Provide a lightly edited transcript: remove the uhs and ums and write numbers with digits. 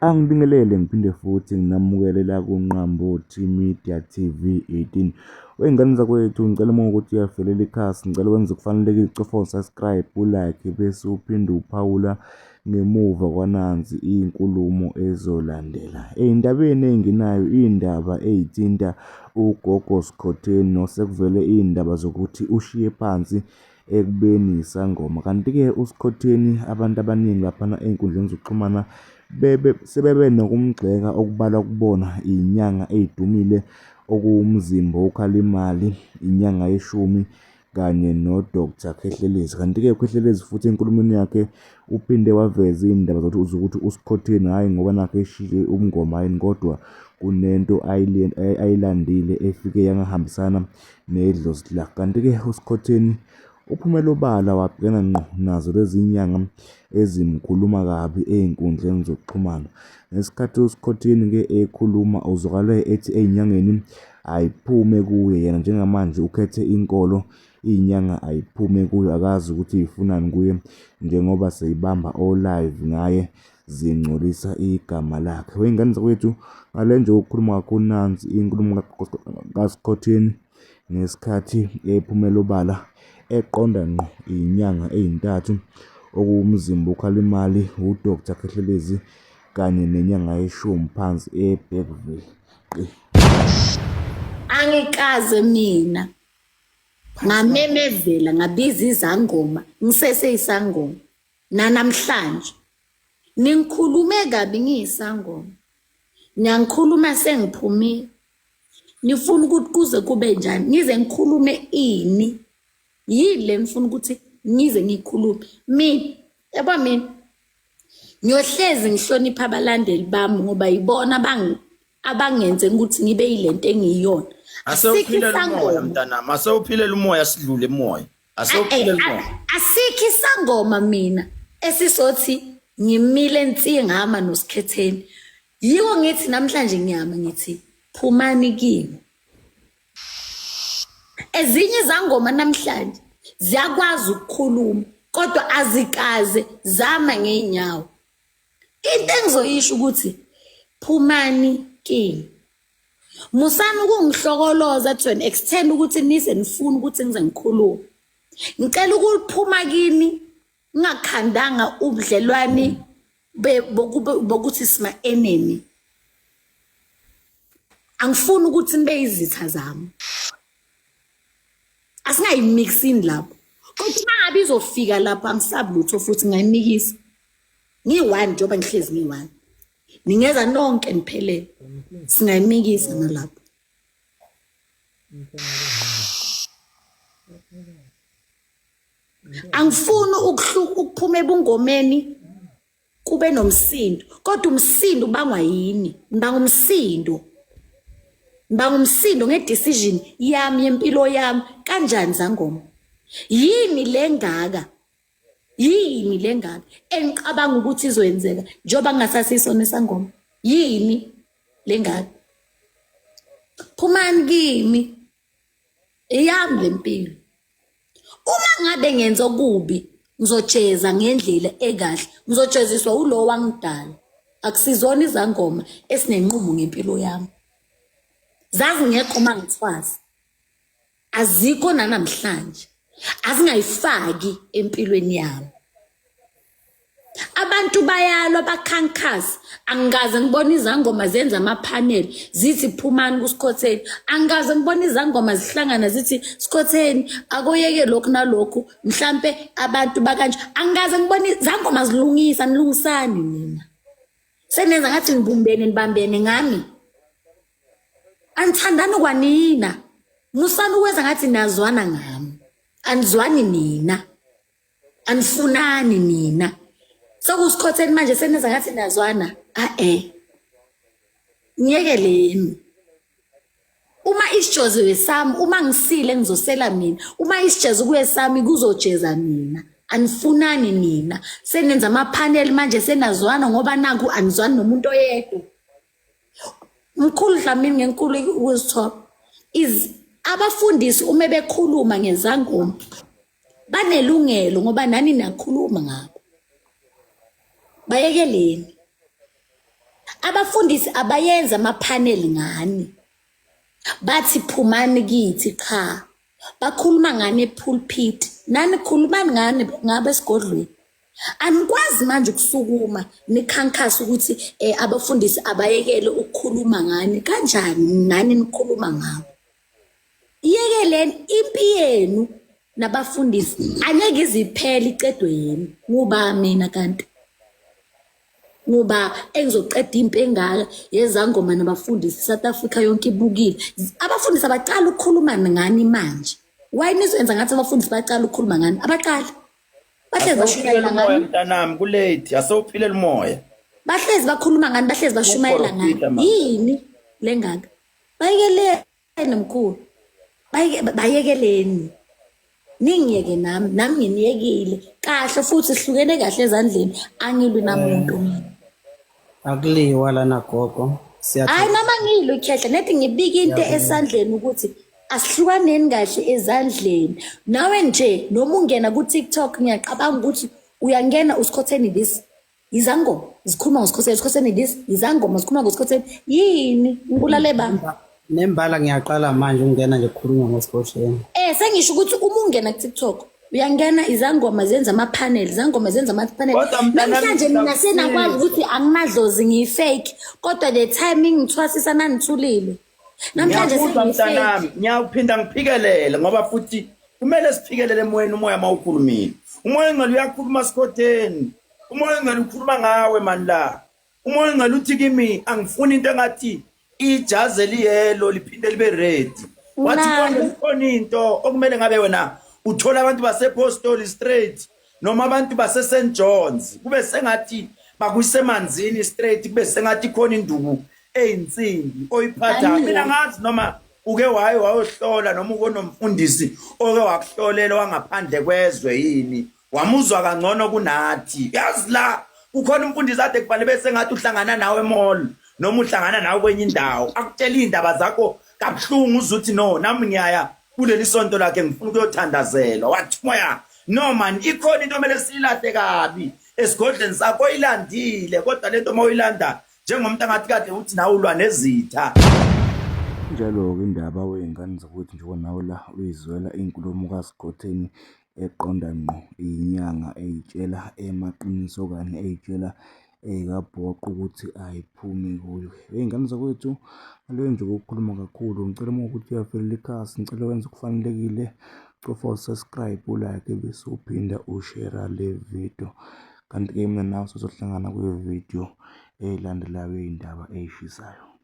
Angibingelele ngiphinde futhi nginamukele la kuNqambothi Media TV 18. Wey'ngane zakwethu ngicela uma ukuthi uyavelela ikhasi ngicela wenze okufanelekile ucofa u-subscribe ulike bese uphinde uphawula ngemuva kwanansi inkulumo ezolandela. Ey'ndabeni ey'ngenayo iy'ndaba ey'thinta uGogo Skhotheni nosekuvele iy'ndaba zokuthi ushiye phansi ekubeni yisangoma. Kanti-ke uSkhotheni abantu abaningi laphana ey'nkundleni zokuxhumana bebe sebebe nokumgxeka okubalwa kubona iy'nyanga ey'dumile okuwuMzimba Okhalimali, inyanga yeshumi kanye noDr Khehlelezi. Kanti-ke uKhehlelezi futhi enkulumweni yakhe uphinde waveza iy'ndaba zokuthi uSkhotheni hhayi ngoba nakhu eshiye ubungoma yini kodwa kunento ayilandile efike yangahambisana nedlozi lakhe. Kanti-ke uSkhotheni uphumele obala wabhekana ngqo nazo lezi nyanga ezimkhuluma kabi ey'nkundleni zokuxhumana. Ngesikhathi uSkhotheni-ke ekhuluma uzwakale ethi ey'nyangeni ayiphume kuye yena njengamanje ukhethe inkolo iy'nyanga ayiphume kuyo akazi ukuthi ifunani kuye njengoba seyibamba o-live ngaye zingcolisa igama lakhe. Wey'ngane zakwethu ngale nje ukukhuluma kakhulu nansi inkulumo kaSkhotheni ngesikhathi ephumela obala eqonda ngqo iy'nyanga ey'ntathu okuwuMzimba Okhalimali, uDr Khehlelezi kanye nenyanga yeshumi phansi eBergville. Angikaze mina ngamemezela ngabiza izangoma ngisese isangoma nanamhlanje ningikhulume kabi ngiyisangoma niyangikhuluma sengiphumile nifuna ukuthi kuze kube njani ngize ngikhulume ini yini le nifuna ukuthi ngize ngikhulume mina yabo mina ngiyohlezi ngihlonipha abalandeli bami ngoba yibona abangenze ukuthi ngibe yilento engiyiyona. Asewuphilela umoya mntanami, asewuphilela umoya sidlule emoya. Asewuphilela umoya. Asikho isangoma mina esisothi ngimile nsi ngama noSikhetheni. Yiko ngithi namhlanje ngiyama ngithi phumani kimi. Ezinye izangoma namhlanje ziyakwazi ukukhuluma kodwa azikaze zama ngeenyawo. Into engizoyisho ukuthi phumani kimi. Musani ukungihlokoloza to an extent ukuthi nize nifune ukuthi ngize ngikhulume. Ngicela ukuphuma kini ngingakhandanga ubudlelwane bokuthi sima enemy. Angifuni ukuthi nibe izitha zami. Asingayimixini lapho. Kodwa uma ngabe izofika lapho angisabi lutho futhi ngayimikisa. Ngiyi-one njengoba ngihlezi ngiyi-one. Ningeza nonke niphelele. Singayimikisa nalapho. Angifuni ukuphuma ebungomeni kube nomsindo kodwa umsindo ubangwa yini ngibanga umsindo ngibanga umsindo nge-decision yami yempilo yami kanjani zangoma yini le ngaka yini le ngaka engicabanga ukuthi izoyenzeka njengoba ngingasasisona isangoma yini le ngaka phumani kimi eyami le mpilo uma ngabe ngenza okubi ngizojeza ngendlela ekahle ngizojeziswa ulo wangidala akusizona izangoma esinenqumo ngempilo yami zazingekho uma ngithwasa azikho nanamhlanje azingayifaki empilweni yami Abantu bayalwa bakhankasa. Angikaze ngibone izangoma zenza amaphaneli zithi phumani kuSikhotheni. Angikaze ngibone izangoma zihlangana zithi Sikhotheni akoyeke lokhu nalokhu mhlampe abantu bakanje. Angikaze ngibone izangoma zilungisa nilungisani nina. Senenza ngathi nibumbene nibambene ngami. Anithandani kwanina. Musani ukwenza ngathi nazwana ngami. Anizwani nina. Anifunani nina. Sekusikhotheni manje senenza ngathi niyazwana. A-e. Ngiyekeleni. Uma isijoziwe sami, uma ngisile ngizosela mina. Uma isijezo kuye sami kuzojeza mina. Anifunani nina. Senenza amaphaneli manje senazwana ngoba naku anizwani nomuntu oyedwa. Mkhulu Dlamini ngenkulu ukuzithoba is abafundisi uma bekhuluma ngezangoma banelungelo ngoba nani niyakhuluma ngabo bayekeleni. Abafundisi abayenza amaphaneli ngani. Bathi phumani kithi cha. Bakhuluma ngani epulpit. Nani khulumani ngani ngabe esigodlweni. Anikwazi manje ukusukuma nikhankase ukuthi eh, abafundisi abayekele ukukhuluma ngani kanjani nani nikhuluma ngabo. Iyekeleni impi yenu nabafundisi angeke iziphele icedwe yini nguba mina kanti ngoba engizoqeda impi engaka yezangoma nabafundisi South Africa yonke ibukile abafundisi abaqala ukukhuluma ngani manje why nizoyenza ngathi abafundisi baqala ukukhuluma ngani abaqali bahlezi bashumayela ngani mntanami kulate asewuphilela umoya bahlezi bakhuluma ngani bahlezi bashumayela ngani yini lengaka bayekeleni mkhulu bayekeleni ningiyeke nami nami nginiyekile kahle futhi sihlukene kahle ezandleni angilwi namuntu eh, mina akuliwa lana gogo hayi noma ngilwi ikhehla nethi ngibike into esandleni ukuthi asihlukaneni kahle ezandleni nawe nje noma ungena ku-tiktok ngiyacabanga ukuthi uyangena usikhotheni this Izangoma zikhuluma ngosikhotheni, isikhotheni this, izangoma zikhuluma ngosikhotheni. Yini? Ngibulale ba? Nembala ngiyaqala manje ukungena nje kukhulunywa ngosikhotheni. Eh sengisho ukuthi uma ungena ku-TikTok uyangena izangoma zenza ama-panel, izangoma zenza ama-panel. Kodwa mntanami Namhlanje mina senakwazi ukuthi anginadlozi ngiyi-fake kodwa the timing ngithwasisa nanithulile. Namhlanje Ngiyakuzwa sengiyi-fake. mntanami, ngiyawuphinda ngiphikelele ngoba futhi kumele siphikelele emoyeni umoya mawukhulumile. Umoya ongcwele uyakhuluma sikhotheni. Umoya ongcwele ukhuluma ngawe mani la. Umoya ongcwele uthi kimi angifuni into engathi ijazi eliyelo liphinde libe red. Wathi Nalo. khona into okumele ngabe wena uthola abantu basepostoli straight noma abantu base St John's kube sengathi bakusemanzini straight kube sengathi khona induku eyinsimbi oyiphatha mina ngazi noma uke waye wayohlola noma ukonomfundisi oke wakuhlolela wangaphandle kwezwe yini wamuzwa kangcono kunathi yazi la kukhona umfundisi ade kufanele bese ngathi uhlangana nawe emall noma uhlangana nawe kwenye indawo akutshela iy'ndaba zakho kabuhlungu uzuthi no nami ngiyaya kuleli sonto lakhe ngifuna ukuyothandazelwa wathi moya no man ikhona into omele siyilahle kabi esigodleni sakho oyilandile kodwa lento uma uyilanda njengomuntu angathi kade uthi nawe ulwa nezitha Injalo-ke indaba wey'ngane zakwethu njengoba nawe la uyizwela iy'nkulumo kaSikhotheni eqonda ngqo inyanga ey'tshela emaqiniso okanye ey'tshela eyikabhoqo ukuthi ayiphumi kuyo. Ey'ngane zakwethu ngale nje kokukhuluma kakhulu ngicela uma kuwukuthi uyavelela ikhasi ngicela wenze okufanelekile cofa u-subscribe u-like bese uphinda ushera le video. Kanti-ke mina nawe sizohlangana kwividiyo elandelayo yey'ndaba ey'shisayo.